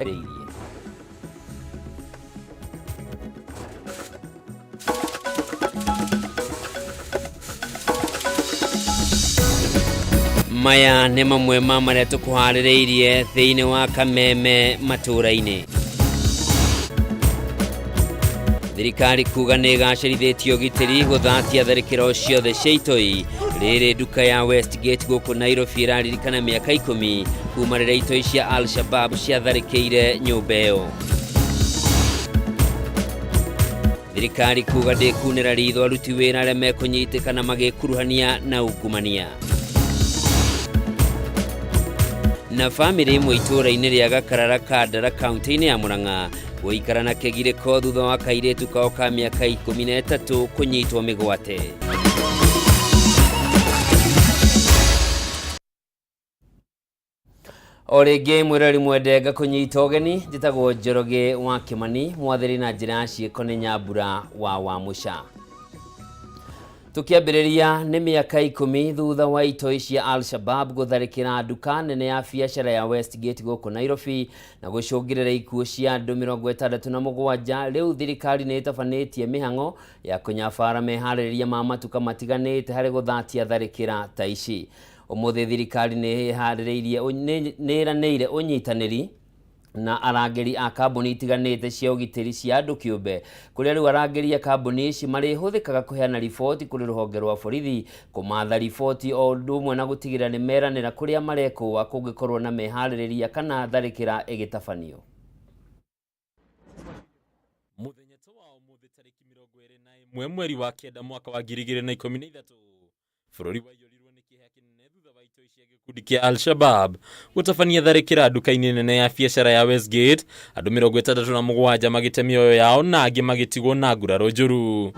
Rĩirie. Maya nĩ mamwe ma marĩa tũkũharĩrĩirie thĩinĩ wa kameme matũũra-inĩ. Thirikari kuga nĩ ĩgacĩrithĩtie ũgitĩri gũthatia tharĩkĩro ciothe cia itoi. Rĩrĩ nduka ya Westgate gũkũ Nairobi ĩraririkana mĩaka 10 kuma rĩrĩa itoi cia Al-Shabab ciatharĩkĩire nyũmba ĩyo. Thirikari kuga ndĩkunĩra ritho aruti wĩra arĩa mekũnyitĩkana magĩkuruhania na ungumania. Na bamĩrĩ ĩmwe itũũra-inĩ rĩa Gakarara Kandara kaunti-inĩ ya Murang'a gũikara na kĩgirĩko thutha wa kairĩtu kao ka mĩaka 13 kũnyitwo mĩgwate. O rĩngĩ mwĩrori mwende ngakũnyita ũgeni, njĩtagwo Njoroge wa Kĩmani, mwathĩri na njĩra ya ciĩko nĩ Nyambura wa Wamũca. Tũkĩambĩrĩria nĩ mĩaka 10 thutha wa itoi cia Al-Shabab gũtharĩkĩra nduka nene ya biacara ya Westgate gũkũ Nairobi na gũcũngĩrĩra ikuũ cia andũ 67, rĩu thirikari nĩ ĩtabanĩtie mĩhang'o ya kũnyabara meharĩrĩria ma matuka matiganĩte harĩ gũthatia tharĩkĩra ta ici. Ũmũthĩ thirikari nĩ ĩharĩrĩirie nĩ ĩranĩire ũnyitanĩri na arangĩri a kambuni itiganĩte cia ũgitĩri cia andũ kĩũmbe, kũrĩa rĩu arangĩri a kambuni ici marĩhũthĩkaga kũheana riboti kũrĩ rũhonge rwa borithi, kũmatha riboti o ũndũ ũmwe na gũtigĩrĩra nĩ meranĩra kũrĩa marekũa kũngĩkorwo na meharĩrĩria kana tharĩkĩra ĩgĩtabanio. Mũthenya ta wa ũmũthĩ tarĩki 21 mweri wa 9 mwaka wa 2013, bũrũri waiyũrirwo nĩ kĩeha kĩnene thutha wa itoi cia gĩkundi kĩa Al-Shabab gũtabania tharĩkĩra nduka-inĩ nene ya biacara ya Westgate, andũ 67 magĩte mĩoyo yao na angĩ magĩtigwo na nguraro njũru.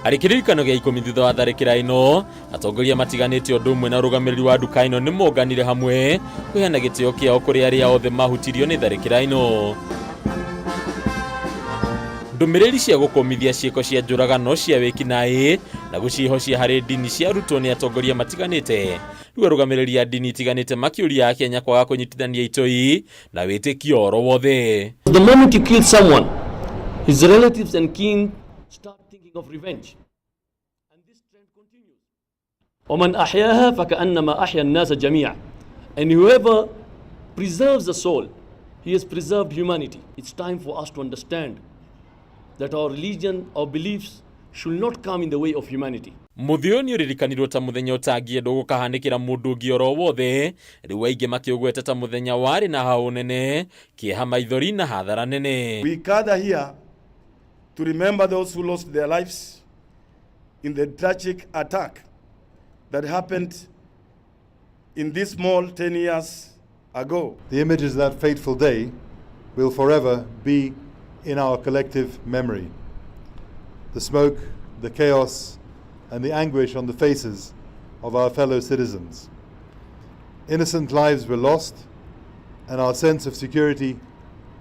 Harĩ kĩririkano gĩa 10 thutha wa tharĩkĩra ĩno, atongoria matiganĩte ũndũ ũmwe na ũrũgamĩrĩri wa nduka ĩno nĩ monganire hamwe kũheana gĩtĩo kĩao kũrĩ arĩa othe mahutirio nĩ tharĩkĩra ĩno. Ndũmĩrĩri cia gũkũmithia ciĩko cia njũragano cia wĩkinaĩ na gũciĩhocia harĩ ndini ciarutwo nĩ atongoria matiganĩte, rĩu arũgamĩrĩri a ndini itiganĩte makĩũria Akenya kwaga kũnyitithania itoi na wĩtĩkio oro wothe. The moment you kill someone, his relatives and kin start thinking of revenge. And this trend continues. وَمَنْ أَحْيَاهَا فَكَأَنَّمَا أَحْيَا النَّاسَ جَمِيعًا. And whoever preserves a soul, he has preserved humanity. It's time for us to understand that our religion, our beliefs should not come in the way of humanity. Mũthĩ ũyũ nĩ ũririkanirwo ta mũthenya ũtangĩendwo gũkahanĩkĩra mũndũ ũngĩ oro wothe, rĩu aingĩ makĩũgweta ta mũthenya warĩ na haũ nene, kĩeha, maithori na hathara nene. We gather here to remember those who lost their lives in the tragic attack that happened in this mall 10 years ago. The images of that fateful day will forever be in our collective memory. The smoke, the chaos, and the anguish on the faces of our fellow citizens. Innocent lives were lost, and our sense of security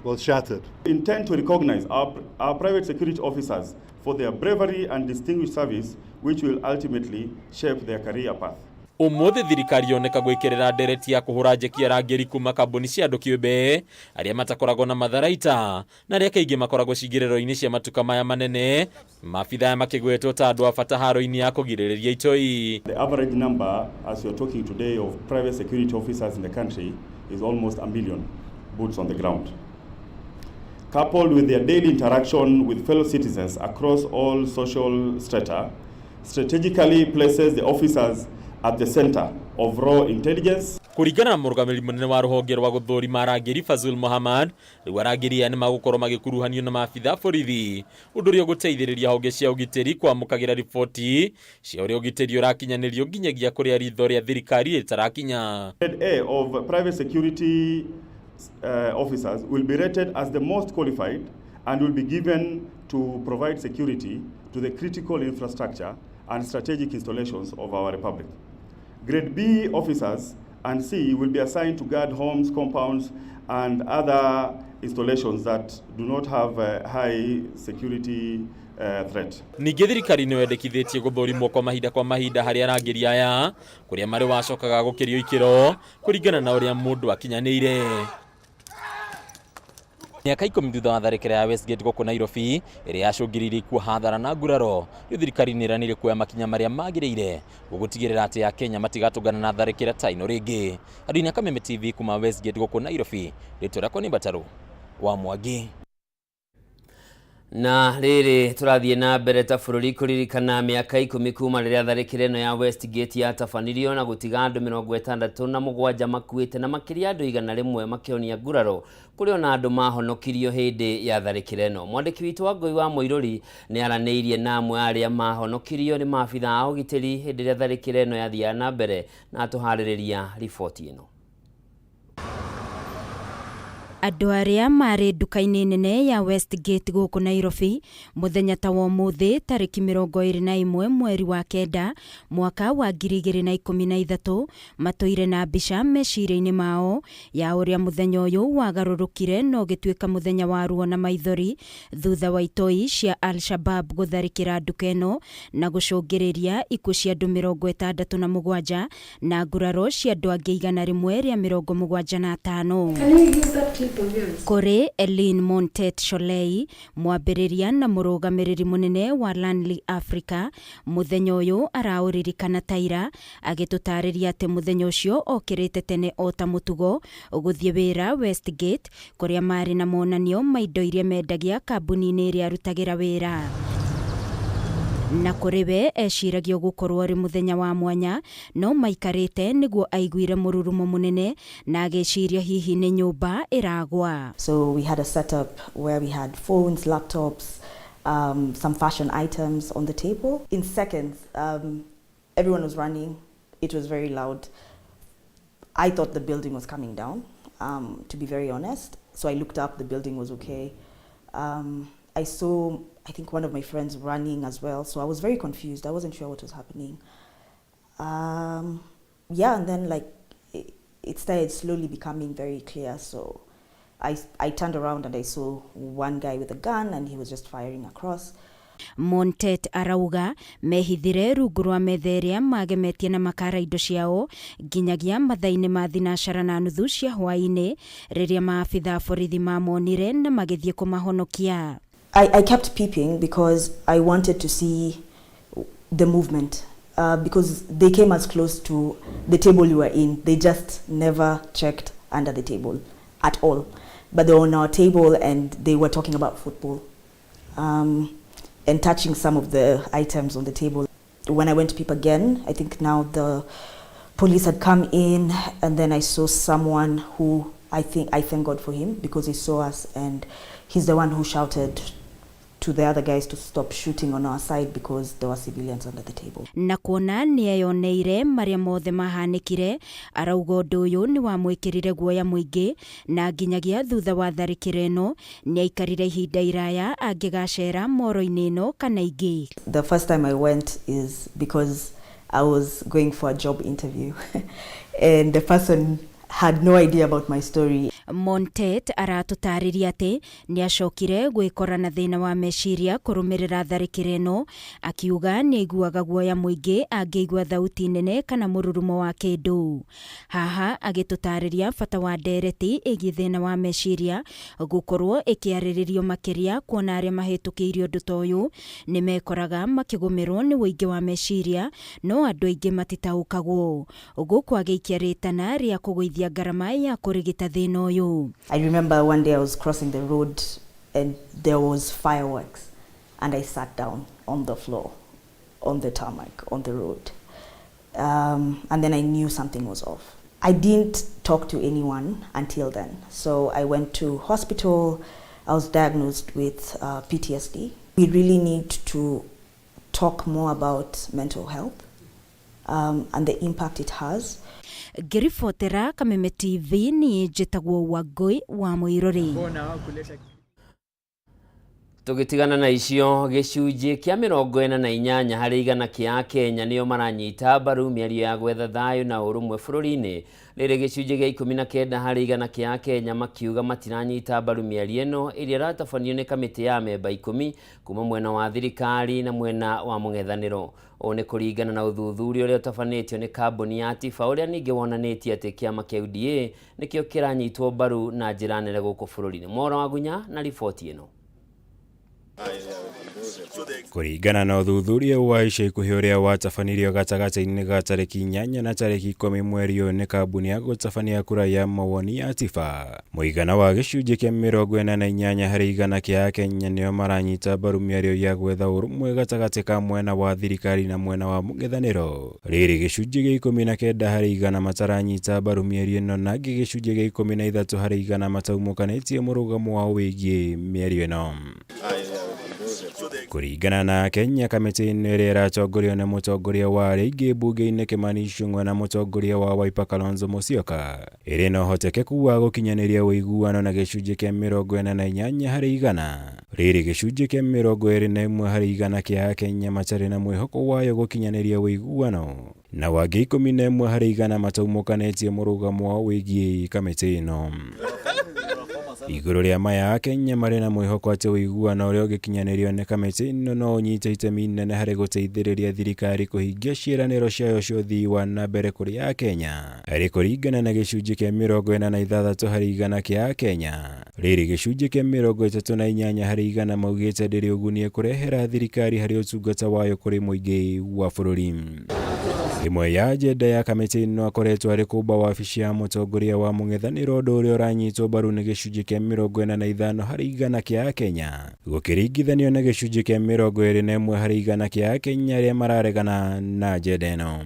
was shattered. We intend to recognize our private security officers for their bravery and distinguished service, which will ultimately shape their career path. Ũmũthĩ thirikari yoneka gwĩkĩrĩra ndereti ya kũhũra njeki arangĩri kuma kambuni cia andũ kĩũmbe arĩa matakoragwo na matharaita na arĩa kaingĩ makoragwo cingĩrĩro-inĩ cia matuka maya manene, maabitha aya makĩgwetwo ta andũ a bata haro-inĩ ya kũgirĩrĩria itoi. The average number, as we are talking today, of private security officers in the country is almost a million boots on the ground. Coupled with their daily interaction with fellow citizens across all social strata, strategically places the officers at the center of raw intelligence. Kũringana na mũrũgamĩrĩri mũnene wa rũhonge rwa gũthũrima arangĩri Fazul Muhammad, rĩu arangĩri aya nĩ magũkorwo magĩkuruhanio na maabitha a borithi, ũndũ ũrĩa ũgũteithĩrĩria honge cia ũgitĩri kwamũkagĩra riboti cia ũrĩa ũgitĩri ũrakinyanĩrio nginyagia kũrĩa ritho rĩa thirikari rĩtarakinya. Grade A of private security officers will be rated as the most qualified and will be given to provide security to the critical infrastructure and strategic installations of our republic. Grade B officers and C will be assigned to guard homes, compounds, and other installations that do not have high security threat. Ningĩ thirikari nĩ wendekithĩtie gũthũrimwo kwa mahinda kwa mahinda harĩ arangĩri aya kũrĩa marĩ wacokaga gũkĩrio ikĩro kũringana na ũrĩa mũndũ akinyanĩire. Mĩaka 10 thutha wa tharĩkĩra ya Westgate gũkũ Nairobi ĩrĩa yacũngĩrĩirie ikuũ, hathara na nguraro, rĩu thirikari nĩ ĩranĩire kuoya makinya marĩa magĩrĩire gũgũtigĩrĩra atĩ Akenya matigatũngana na tharĩkĩra ta ĩno rĩngĩ. Andũ-inĩ a Kameme TV kuma Westgate gũkũ Nairobi, rĩtwa rĩakwa nĩ Mbatarũ wa Mwangi. Na rĩrĩ tũrathiĩ na mbere ta bũrũri kũririkana mĩaka 10 kuma rĩrĩa tharĩkĩra ĩno ya Westgate yatabanirio na gũtiga andũ 67 makuĩte na makĩria andũ 100 makĩhonia nguraro, kũrĩ ona andũ mahonokirio hĩndĩ ya tharĩkĩra ĩno. Mwandĩki witũ wa Ngũi wa Mũirũri nĩ aranĩirie na amwe arĩa mahonokirio nĩ maabitha a ũgitĩri hĩndĩ ĩrĩa tharĩkĩra ĩno yathiaga na mbere, na atũharĩrĩria riboti ĩno. Andũ arĩa marĩ nduka-inĩ nene ya Westgate gũkũ Nairobi mũthenya ta wa ũmũthĩ tarĩki 21 mweri wa 9 mwaka wa 2013 matũire na mbica meciria-inĩ mao ya ũrĩa mũthenya ũyũ wagarũrũkire na ũgĩtuĩka mũthenya wa ruo na maithori thutha wa itoi cia Al-Shabab gũtharĩkĩra nduka ĩno na gũcũngĩrĩria ikuũ cia andũ 67 na nguraro cia andũ angĩ 175. Kũrĩ Elin Montet Sholei, mwambĩrĩria na mũrũgamĩrĩri mũnene wa Lanley Africa, mũthenya ũyũ araũririkana taira agĩtũtarĩria atĩ mũthenya ũcio okĩrĩte tene o ta mũtugo gũthiĩ wĩra Westgate kũrĩa marĩ na monanio ma indo iria mendagia kambuni-inĩ ĩrĩa arutagĩra wĩra. Na kũrĩ we eciragio gũkorwo ũrĩ mũthenya wa mwanya, no maikarĩte nĩguo aiguire mũrurumo mũnene na agĩciria hihi nĩ nyũmba ĩragwa. So we had a setup where we had phones, laptops, some fashion items on the table. In seconds, everyone was running. It was very loud. I thought the building was coming down, to be very honest. So I looked up, the building was okay. I saw, I think, one of my friends running as well. So I was very confused. I wasn't sure what was happening. Yeah, and then like it started slowly becoming very clear. So I turned around and I saw one guy with a gun and he was just firing across. Montet arauga mehithire rungu rwa metha ĩrĩa magemetie na makara indo ciao nginyagia mathaa-inĩ ma 4:30 cia hwaĩ-inĩ rĩrĩa maabitha a borithi mamonire na magĩthiĩ kũmahonokia. I kept peeping because I wanted to see the movement, because they came as close to the table we were in. They just never checked under the table at all. But they were on our table and they were talking about football, and touching some of the items on the table. When I went to peep again, I think now the police had come in, and then I saw someone who I think, I thank God for him, because he saw us and he's the one who shouted to the other guys to stop shooting on our side because there were civilians under the table. Na kuona nĩeyoneire marĩa mothe mahanĩkire, arauga ũndũ ũyũ nĩ wamwĩkĩrire guoya mũingĩ na nginyagia thutha wa tharĩkĩro ĩno nĩaikarire ihinda iraya angĩgacera moro-inĩ ĩno kana ingĩ. The first time I went is because I was going for a job interview and the person had no idea about my story. Montet aratũtarĩria atĩ nĩacokire gwĩkora na thĩna wa meciria kũrũmĩrĩra tharĩkĩro ĩno, akiuga nĩaiguaga guoya mũingĩ angĩigua thauti nene kana mũrurumo wa kĩndũ. Haha agĩtũtarĩria bata wa ndereti ĩgiĩ thĩna wa meciria gũkorwo ĩkĩarĩrĩrio makĩria, kuona arĩa mahĩtũkĩire ũndũ ta ũyũ nĩmekoraga makĩgũmĩrwo nĩ ũingĩ wa meciria, no andũ aingĩ matitaũkagwo. Gũkũ agĩikia rĩtana rĩa kũgũithia ngarama ya kũrigita thĩna ũyũ. I remember one day I was crossing the road and there was fireworks and I sat down on the floor, on the tarmac, on the road. And then I knew something was off. I didn't talk to anyone until then. So I went to hospital. I was diagnosed with PTSD. We really need to talk more about mental health and the impact it has. Ngĩribotera Kameme TV niĩ njĩtagwo Wangũi wa Mũirũrĩ. Tũgĩtigana na icio, gĩcunjĩ kĩa 48% kĩa Akenya nĩo maranyita mbaru mĩario ya gwetha thayũ na ũrũmwe bũrũri-inĩ Rĩrĩ gĩcunjĩ gĩa 19 harĩ igana kĩa Akenya makiuga matiranyita mbaru mĩario ĩno ĩrĩa ĩratabanio nĩ kamĩtĩ ya memba 10 kuma mwena wa thirikari na mwena wa mũng'ethanĩro. Ũũ nĩ kũringana na ũthuthuria ũrĩa ũtabanĩtio nĩ kambuni ya Tifa ũrĩa ningĩ wonanĩtie atĩ kĩama kĩa UDA nĩkĩo kĩranyitwo mbaru na njĩra nene gũkũ bũrũri-inĩ. Mwaura Wagunya na riboti ĩno. Kũringana na ũthuthuria wa ica ikuhĩ ũrĩa watabanirio gatagatĩ-inĩ ga tarĩki 8 na tarĩki 10 mweri ũyũ nĩ kambuni ya gũtabania kura ya mawoni ya Tifa, mũigana wa gĩcunjĩ kĩa 48 harĩ igana kĩa Akenya nĩo maranyita mbaru mĩario ya gwetha ũrũmwe gatagatĩ ka mwena wa thirikari na mwena wa mũng'ethanĩro. Rĩrĩ gĩcunjĩ gĩa 19 harĩ igana mataranyita mbaru mĩario ĩno na angĩ gĩcunjĩ gĩa 13 harĩ igana mataumũkanĩtie mũrũgamo wao wĩgiĩ mĩario ĩno. Kũringana na Kenya, kamĩtĩ ĩno ĩrĩa ĩratongorio nĩ mũtongoria wa arĩa aingĩ mbunge-inĩ Kimani Ichung'wa na mũtongoria wa Wiper Kalonzo Musyoka ĩrĩ na ũhotekeku wa gũkinyanĩria ũiguano na gĩcunjĩ kĩa 48 harĩ igana. Rĩrĩ gĩcunjĩ kĩa 21 harĩ igana kĩa Akenya matarĩ na mwĩhoko wayo gũkinyanĩria ũiguano na wangĩ 11 harĩ igana mataumũkanĩtie mũrũgamo wao wĩgiĩ kamĩtĩ ĩno. Igũrũ rĩa maya, Akenya marĩ na mwĩhoko atĩ ũiguano ũrĩa ũngĩkinyanĩrio nĩ kamĩtĩ ĩno no ũnyite itemi inene harĩ gũteithĩrĩria thirikari kũhingia ciĩranĩro ciayo cia ũthii wa na mbere kũrĩ Akenya. Harĩ kũringana na gĩcunjĩ kĩa 46 harĩ igana kĩa Akenya, rĩrĩ gĩcunjĩ kĩa 38 harĩ igana maugĩte ndĩrĩ ũguni kũrehera thirikari harĩ ũtungata wayo kũrĩ mũingĩ wa bũrũri. Ĩmwe ya agenda ya kamĩtĩ ĩno akoretwo arĩ kũmba wabici ya mũtongoria wa mũng'ethanĩro, ũndũ ũrĩa ũranyitwo mbaru nĩ gĩcunjĩ kĩa 45 harĩ igana kĩa Akenya gũkĩringithanio na gĩcunjĩ kĩa 21 harĩ igana kĩa Akenya arĩa mararegana na agenda ĩno.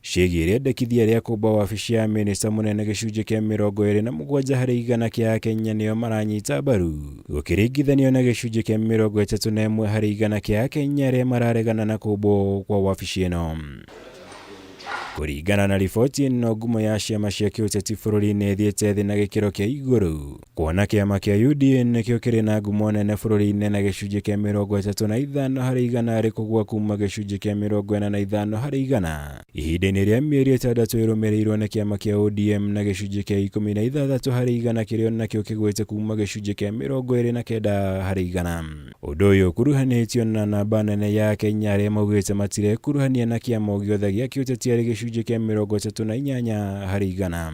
Ciĩgiĩ rĩendekithia rĩa kũmba wabici ya minista mũnene, gĩcunjĩ kĩa 27 harĩ igana kĩa Akenya nĩo maranyita mbaru gũkĩringithanio na gĩcunjĩ kĩa 31 harĩ igana kĩa Akenya arĩa mararegana na kũmbwo kwa wabici ĩno. Kũringana na riboti ĩno, ngumo ya ciama cia kĩũteti bũrũri-inĩ ĩthiĩte thĩ na gĩkĩro kĩa igũrũ, kuona kĩama kĩa UDA nĩkĩo kĩrĩ na ngumo nene bũrũri-inĩ na gĩcunjĩ kĩa 35 harĩ igana harĩ kũgũa kuma gĩcunjĩ kĩa 45 harĩ igana ihinda-inĩ rĩa mĩeri 6 ĩrũmĩrĩirwo nĩ kĩama kĩa ODM na gĩcunjĩ kĩa 16 harĩ igana kĩrĩa nakĩo kĩgwĩte kuma gĩcunjĩ kĩa 29 harĩ igana. Ũndũ ũyũ ũkuruhanĩtio na namba nene ya Akenya arĩa maugĩte matirekuruhania na kĩama o gĩothe gĩa kĩũteti arĩ gĩcunjĩ kĩa 38 harĩ igana.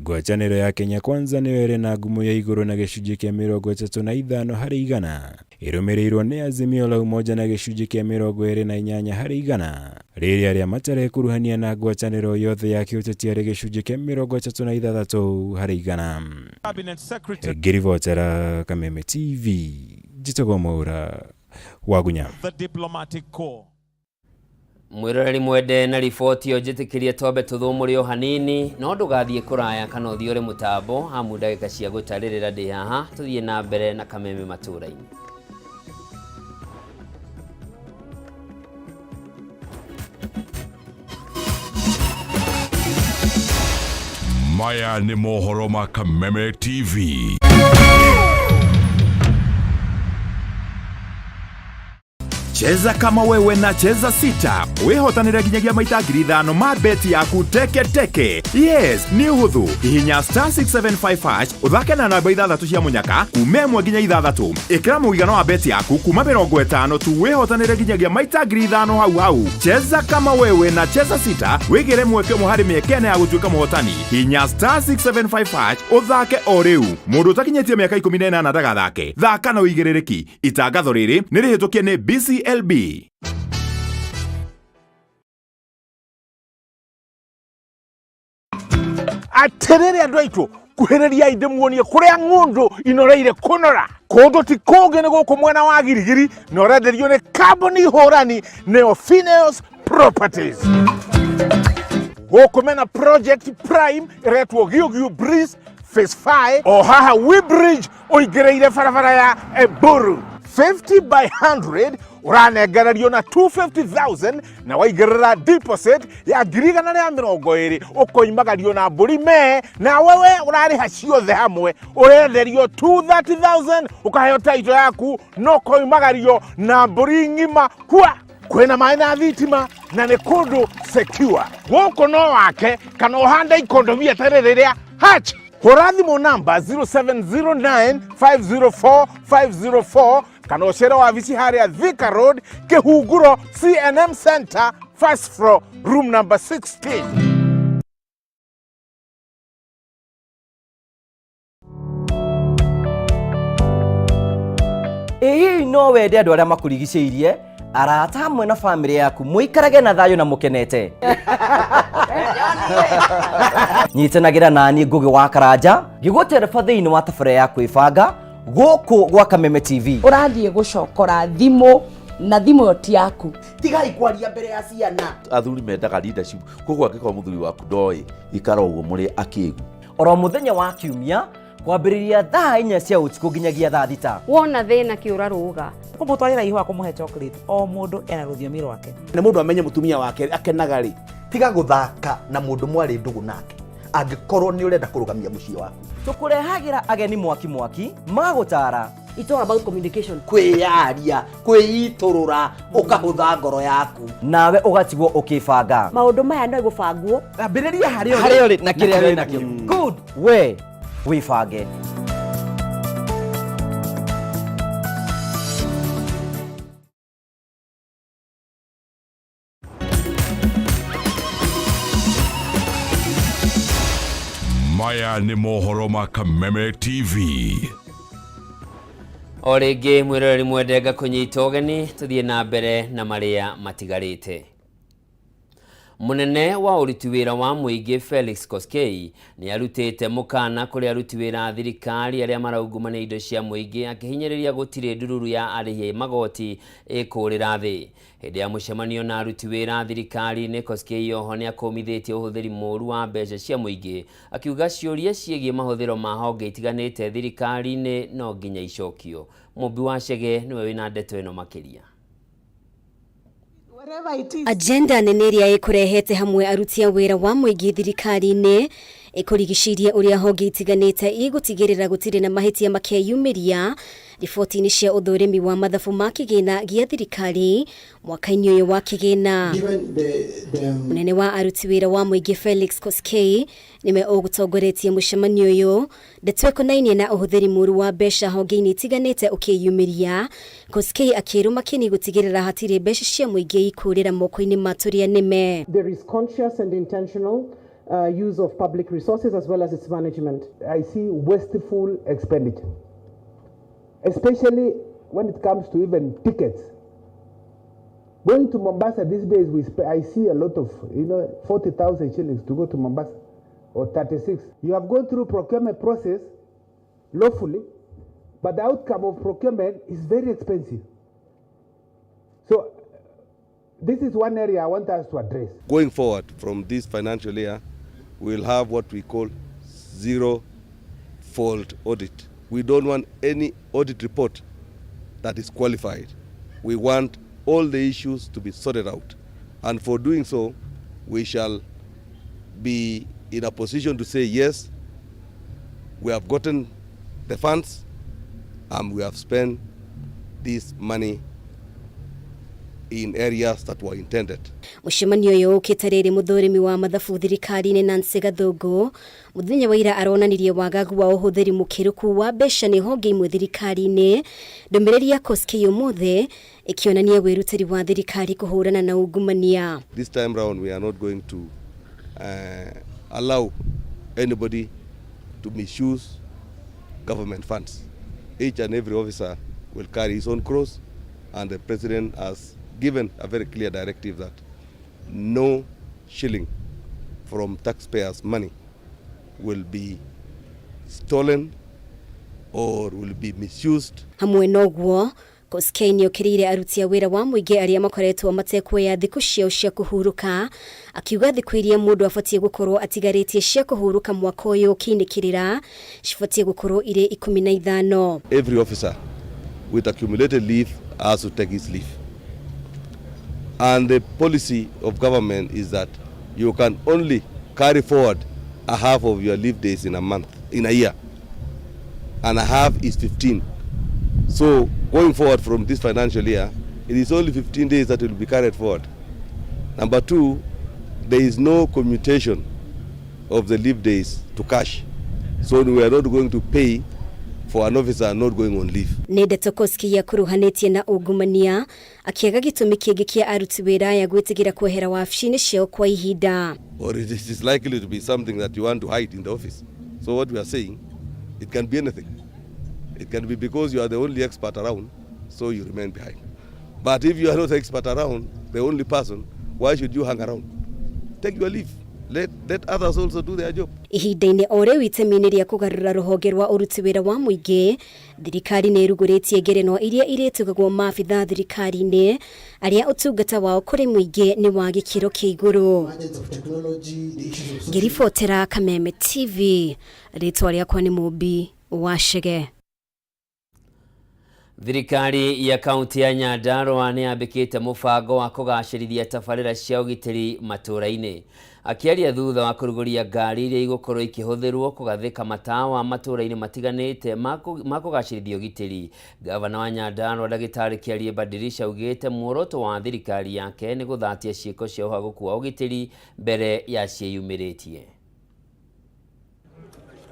Ngwatanĩro ya Kenya Kwanza nĩyo ĩrĩ na ngumo ya igũrũ na gĩcunjĩ kĩa 35 harĩ igana, ĩrũmĩrĩirwo nĩ Azimio la Umoja na gĩcunjĩ kĩa 28 harĩ igana. Rĩrĩ arĩa matarekuruhania na ngwatanĩro yothe ya kĩũteti arĩ gĩcunjĩ kĩa 36 harĩ igana. Ngĩribotera Kameme TV, njĩtagwo Mwaura Wagunya. Mwĩroreri mwende na riboti ĩyo njĩtĩkĩrie twambe tũthũmũre o hanini, no ndũgathiĩ kũraya kana ũthiĩ ũrĩ mũtambo amu ndagĩka cia gũtarĩrĩra ndĩ haha. Tũthiĩ na mbere na Kameme matũũra-inĩ. Maya nĩ mohoro ma Kameme TV. Cheza kama wewe na Cheza Sita wihotanire nginyagia maita 5,000 ma beti yaku teke teke. Yes, nĩ ũhũthũ. Hihinya star 675 hash ũthake na namba 6 cia mũnyaka kuma 1 nginya 6. Ĩkĩra mũigana wa beti yaku kuma 50 tu wihotanire nginyagia maita 5,000 hau hau. Cheza kama wewe na Cheza Sita wĩgĩre mweke ũmwe harĩ mĩeke ĩna ya gũtuĩka mũhotani. Hihinya star 675 hash ũthake o rĩu. Mũndũ ũtakinyĩtie mĩaka 18 ndagathake. Thaka na ũigĩrĩrĩki. Itangatho rĩrĩ nĩ rĩhĩtũkie nĩ BCLB. Atĩrĩrĩ andũ aitũ, kuhĩrĩriai ndĩmuonie kũrĩa ng'ũndũ inoreire kũnora. Kũndũ ti kũngĩ nĩ gũkũ mwena wa Girigiri, na ũrenderio nĩ kambuni hũrani nĩyo Phineas Properties. Gũkũ mena Project Prime ĩretwo Giũgiũ Breeze Phase 5 o haha Weybridge ũingĩrĩire barabara ya Eburu. 50 by 100 ũranengererio na 250,000 na waigĩrĩra deposit ya 120,000 ũkoimagario na mbũri mee, na wewe ũrarĩha ciothe hamwe ũrenderio 230,000 ũkaheo title yaku no koimagario na mbũri ng'ima. Hua kwĩna maĩ na thitima, Na nĩ kũndũ secure. Gũkũ no wake kana ũhande ikondobia ta rĩrĩ rĩa Hatch. Hũra thimũ namba 0709 504 504 kana ũcere wabici harĩa Thika Road, Kĩhunguro, CNM Center, first floor, room number 16. Ĩ hihi no wende andũ arĩa makũrigicĩirie, arata hamwe na bamĩrĩ yaku mũikarage na thayũ na mũkenete? Nyitanagĩra naniĩ Ngũgĩ wa Karanja ngĩgũtereba thĩinĩ wa tabarĩra ya kwĩbanga gũkũ gwa Kameme TV. Ũrathiĩ gũcokora thimũ na thimũ ĩyo ti yaku. Tigai kwaria mbere ya ciana. Athuri mendaga leadership, koguo angĩkorwo mũthuri waku ndoĩ, ikara ũguo mũrĩ akĩgu. Oro mũthenya wa kiumia kwambĩrĩria thaa 4 cia ũtukũ nginyagia thaa 6. Wona thĩna kĩũra rũga. Kũmũtwarĩra ihũa, kũmũhe chocolate, o mũndũ ena rũthiomi rwake. Nĩ mũndũ amenye mũtumia wake akenaga rĩ. Tiga gũthaka na mũndũ mwarĩ ndũgũ nake angĩkorwo nĩ ũrenda kũrũgamia mũciĩ waku. Tũkũrehagĩra ageni mwaki mwaki magũtara. It's all about communication. Kwĩyaria, kwĩitũrũra, ũkahũtha ngoro yaku. Nawe ũgatigwo ũkĩbanga. Maũndũ maya no gũbangwo. Ambĩrĩria harĩa harĩa ũrĩ na kĩrĩa wĩ nakĩo. Good, we wĩbange. Maya nĩ mohoro ma Kameme TV. O rĩngĩ mwĩroreri mwende ngakũnyita ũgeni, tũthiĩ na mbere na marĩa matigarĩte. Mũnene wa ũruti wĩra wa mũingĩ Felix Koskei nĩ arutĩte mũkana kũrĩ aruti wĩra a thirikari arĩa maraungumania indo cia mũingĩ, akĩhinyĩrĩria gũtirĩ ndururu ya arĩhi magoti ĩkũrĩra thĩ. Hĩndĩ ya mũcemanio na aruti wĩra a thirikari-inĩ, Koskei oho nĩ akũmithĩtie ũhũthĩri mũru wa mbeca cia mũingĩ, akiuga ciũria ciĩgiĩ mahũthĩro ma honge itiganĩte thirikari-inĩ no nginya icokio. Mũmbi wa Chege nĩwe wĩna ndeto ĩno makĩria. Agenda nene ĩrĩa ĩkũrehete hamwe aruti a wĩra wa mũingĩ thirikari-inĩ ĩkũrigicĩirie ũrĩa honge itiganĩte igũtigĩrĩra gũtirĩ na mahĩtia makeyumĩria riboti-inĩ cia ũthũrimi wa mathabu ma kĩgĩna gĩa thirikari mwaka-inĩ ũyũ wa kĩgĩna. Mũnene wa aruti wĩra wa mũingĩ Felix Koskei nĩwe ũgũtongoretie mũcemanio ũyũ, ndeto ĩkonainie na ũhũthĩri mũru wa mbeca honge-inĩ itiganĩte ũkĩyumĩria. Koskei akĩrũma kĩni gũtigĩrĩra hatirĩ mbeca cia mũingĩ ikũrĩra moko-inĩ ma tũrĩa nĩme. There is conscious and intentional use of public resources as well as its management. I see wasteful expenditure, especially when it comes to even tickets. Going to Mombasa these days, I see a lot of, 40,000 shillings to go to Mombasa, or 36. You have gone through procurement process lawfully, but the outcome of procurement is very expensive. So this is one area I want us to address. Going forward from this financial year, we'll have what we call zero fault audit. We don't want any audit report that is qualified. We want all the issues to be sorted out. And for doing so, we shall be in a position to say, yes, we have gotten the funds and we have spent this money in areas that were intended. Mũcemanio ũyũ ũkĩte rĩrĩ mũthũrimi wa mathabu thirikari-inĩ Nancy Gathũngũ mũthenya wa ira aronanirie wagagu wa ũhũthĩri mũkĩrũku wa mbeca nĩ honge imwe thirikari-inĩ. Ndũmĩrĩri ya Koskei ũmũthĩ ĩkĩonania wĩrutĩri wa thirikari kũhũrana na ungumania. This time round we are not going to allow anybody to misuse government funds. Each and every officer will carry his own cross, and the president has given a very clear directive that no shilling from taxpayers' money will be stolen or will be misused. Hamwe noguo Koskei nĩokĩrĩire aruti a wĩra wa mũingĩ arĩa makoretwo matekuoya thikũ ciao cia kũhurũka, akiuga thikũ iria mũndũ abatiĩ gũkorwo atigarĩtie cia kũhurũka mwaka ũyũ ũkĩinĩkĩrĩra cibatiĩ gũkorwo irĩ 15. Every officer with accumulated leave has to take his leave. And the policy of government is that you can only carry forward a half of your leave days in a month, in a year. And a half is 15. So going forward from this financial year, it is only 15 days that will be carried forward. Number two, there is no commutation of the leave days to cash. So we are not going to pay for an officer not going on leave. Nĩ ndeto Koskei akuruhanĩtie na ungumania akĩaga gĩtũmi kĩngĩ kĩa aruti wĩra aya gwĩtigĩra kwehera wabici-inĩ ciao kwa ihinda. Or it is likely to be something that you want to hide in the office. So what we are saying, it can be anything. It can be because you are the only expert around, so you remain behind. But if you are not the expert around, the only person, why should you hang around? Take your leave. Let others also do their job. Ihinda-inĩ o rĩu itemi-inĩ rĩa kũgarũra rũhonge rwa ũruti wĩra wa mũingĩ, thirikari nĩ ĩrugũrĩtie ngerenwa iria irĩtugagwo maabitha thirikari-inĩ arĩa ũtungata wao kũrĩ mũingĩ nĩ wa gĩkĩro kĩa igũrũ. Ngĩribotera Kameme TV, rĩtwa rĩakwa nĩ Mũmbi wa Chege. Thirikari ya kaunti ya Nyandarua nĩ yambĩkĩte mũbango wa kũgacĩrithia tabarĩra cia ũgitĩri matũũra-inĩ. Akĩaria thutha wa kũrugũria ngari iria igũkorwo ikĩhũthĩrwo kũgathĩka matawa matũũra-inĩ matiganĩte ma kũgacĩrithia ũgitĩri, Gavana wa Nyandarua Ndagĩtarĩ Kĩarie Badirisha augĩte muoroto wa thirikari yake nĩ gũthatia ciĩko cia ũhagũku wa ũgitĩri mbere ya ciĩyumĩrĩtie.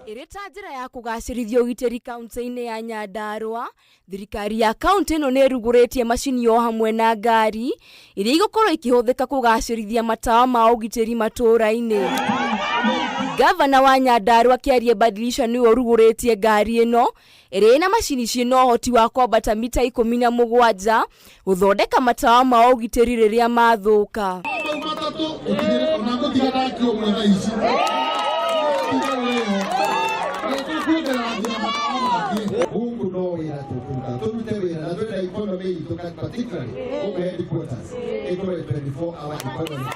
Ĩrĩ ta njĩra ya kũgacĩrithia ũgitĩri kaunti-inĩ ya Nyandarua, thirikari ya kaunti ĩno nĩ ĩrugũrĩtie macini o hamwe na ngari iria igũkorwo ikĩhũthĩka kũgacĩrithia matawa ma ũgitĩri matũũra-inĩ. Gavana wa Nyandarua Kĩarie Badilisha nĩwe ũrugũrĩtie ngari ĩno ĩrĩa ĩna macini ciĩna ũhoti wa kwambata mita 17 gũthondeka matawa ma ũgitĩri rĩrĩa mathũka.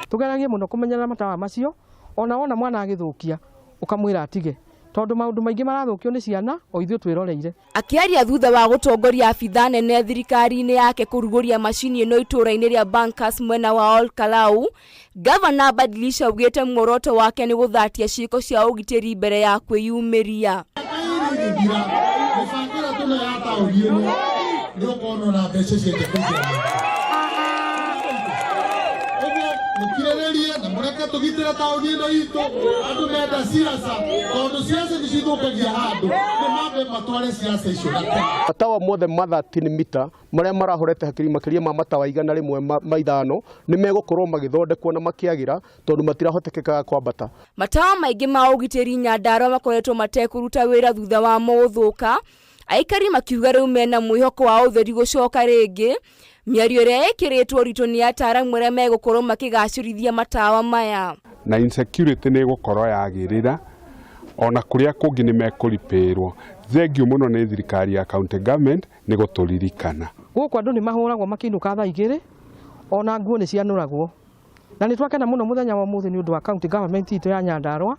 Tugeragie muno kumenyerera matawa macio ona wona mwana agithukia ukamwira atige tondu maundu maingi marathukio ni ciana o ithuĩ twĩroreire. Akĩaria thutha wa gũtongoria abithaa nene thirikari-inĩ yake kũrugũria macini ĩno itũũra-inĩ rĩa Bankers mwena wa Ol Kalou, Gavana Badilisha augĩte muoroto wake nĩ gũthatia ciĩko cia ũgitĩri mbere ya kwĩyumĩria. Matawa mothe ma 13 mita maria marahorete hakiri makiria ma matawa 105 ni megukorwo magithondekwo na makiagira tondu matirahotekekaga kwambata. Matawa maingi ma ũgitĩri Nyandarua makoretwo matekũruta wĩra thutha wa gũthũka, aikari makiuga rĩu mena mwĩhoko wa ũtheri gũcoka rĩngĩ. Mĩario ĩrĩa ĩkĩrĩtwo ũritũ nĩ ataaramu arĩa megũkorwo makĩgacĩrithia matawa maya. Na insecurity nĩ ĩgũkorwo yagĩrĩra ona kũrĩa kũngĩ nĩ mekũripĩrwo. Thengiũ mũno nĩ thirikari ya county government nĩ gũtũririkana. Gũkũ andũ nĩ mahũragwo makĩinũka thaa 2 ona nguo nĩ cianũragwo. Na nĩ twakena mũno mũthenya wa ũmũthĩ nĩ ũndũ wa county government itũ ya Nyandarua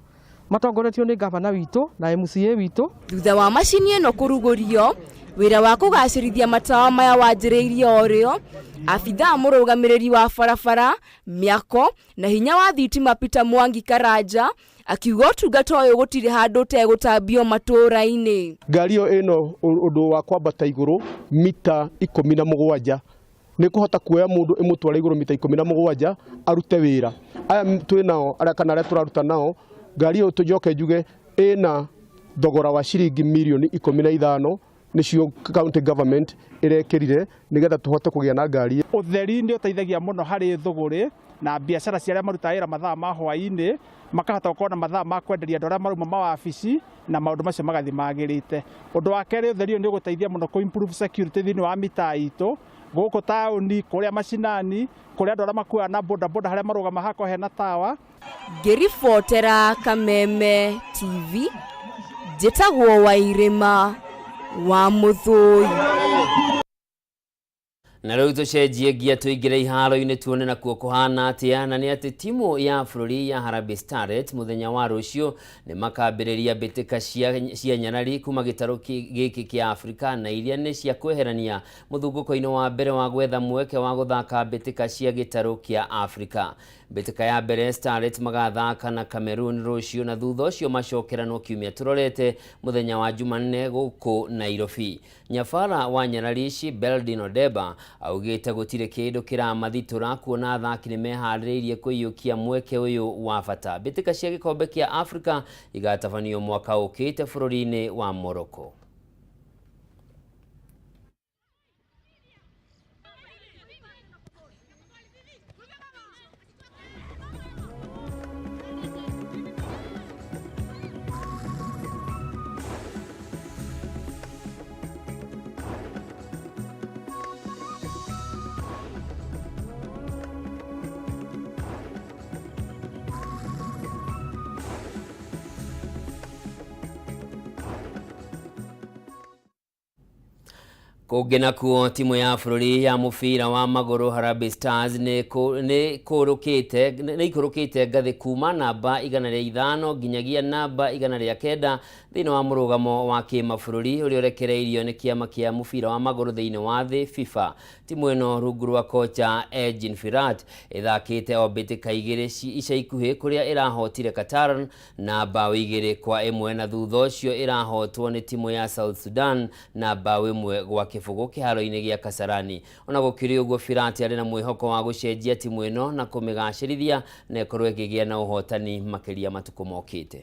matongoretio nĩ gavana witũ na MCA witũ. Thutha wa macini ĩno kũrugũrio, wĩra wa kũgacĩrithia matawa maya wanjĩrĩirie o rĩo. Abithaa mũrũgamĩrĩri wa barabara, mĩako na hinya wa thitima Peter Mwangi Karanja akiuga ũtungata ũyũ gũtirĩ handũ ũtegũtambio matũũra-inĩ. Ngari ĩyo ĩno ũndũ wa kwambata igũrũ mita 17 nĩ kũhota kuoya mũndũ ĩmũtware igũrũ mita 17 arute wĩra. Aya twĩ nao arĩa kana arĩa tũraruta nao, ngari ĩyo tũnjoke njuge ĩna thogora wa ciringi mirioni 15 nĩcio county government ĩrekĩrire nĩgetha tũhote kũgĩa na ngari. Ũtheri nĩ ũteithagia mũno harĩ thũgũrĩ na biacara cia arĩa marutaga wĩra mathaa ma hwaĩ-inĩ makahota gũkorwo na mathaa ma kwenderia andũ arĩa marauma mawabici na maũndũ macio magathiĩ magĩrĩte. Ũndũ wa kerĩ, ũtheri ũyũ nĩ ũgũteithia mũno kũ improve security thĩinĩ wa mĩtaa itũ gũkũ taũni, kũrĩa macinani, kũrĩa andũ arĩa makuaga na boda boda harĩa marũgama hakorwo hena tawa. Ngĩribotera Kameme TV, njĩtagwo Wairĩma wa Mũthũi. Na rĩu tũcenjie ngia tũingĩre iharo-inĩ tuone nakuo kũhana atĩa, na nĩ atĩ timu ya bũrũri ya Harambee Starlets mũthenya wa rũciũ nĩ makambĩrĩria mbĩtĩka cia nyarari kuma gĩtarũ gĩkĩ kĩa Afrika, na iria nĩ cia kweherania mũthungũko-inĩ wa mbere wa gwetha mweke wa gũthaka mbĩtĩka cia gĩtarũ kĩa Afrika. Mbĩtĩka ya mbere Starlets magathaka na Cameroon rũciũ na thutha ũcio macokeranwo kiumia tũrorete mũthenya wa Jumanne gũkũ Nairobi. Nyabara wa Nyararici Beldin Odeba augĩte gũtirĩ kĩndũ kĩramathitũra kuona athaki nĩ meharĩrĩirie kũiyũkia mweke ũyũ wa bata. Mbĩtĩka cia gĩkombe kĩa Afrika igatabanio mwaka ũkĩte bũrũri-inĩ wa Morocco. Kũngĩ nakuo timu ya bũrũri ya mũbira wa magũrũ Harambee Stars nĩ ikũrũkĩte ngathĩ kuma namba 105 nginyagia namba 109 thĩinĩ wa mũrũgamo wa kĩmabũrũri ũrĩa ũrekereirio nĩ kĩama kĩa mũbira wa magũrũ thĩinĩ wa thĩ FIFA. Timu ĩno rungu rwa kocha Ergin Firat ĩthakĩte o mbĩtĩka igĩrĩ ica ikuhĩ kũrĩa ĩrahotire Qatar na mbaũ 2-1 na thutha ũcio ĩrahotwo nĩ timu ya South Sudan na mbaũ 1-0 kĩharo-inĩ gĩa Kasarani. Ona gũkĩrĩ ũguo Firat arĩ na mwĩhoko wa gũcenjia timu ĩno na kũmĩgacĩrithia na ĩkorwo ĩkĩgĩa na ũhotani makĩria matukũ mokĩte.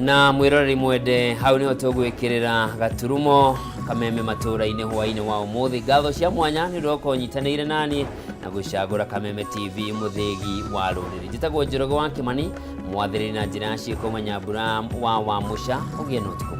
Na mwiroreri mwende hau niho tũgwĩkĩrĩra gaturumo kameme matũra-inĩ hwaĩ-inĩ wa ũmũthĩ. Ngatho cia mwanya nĩ ũndũ wa gũkorwo ũnyitanĩire nani na gũcagũra Kameme TV mũthĩgi wa rũrĩrĩ. Njĩtagwo Njoroge wa Kĩmani, mwathĩrĩri na njĩra ya ciĩko Manyambura wa Wamũca. Ũgĩe na ũtukũ.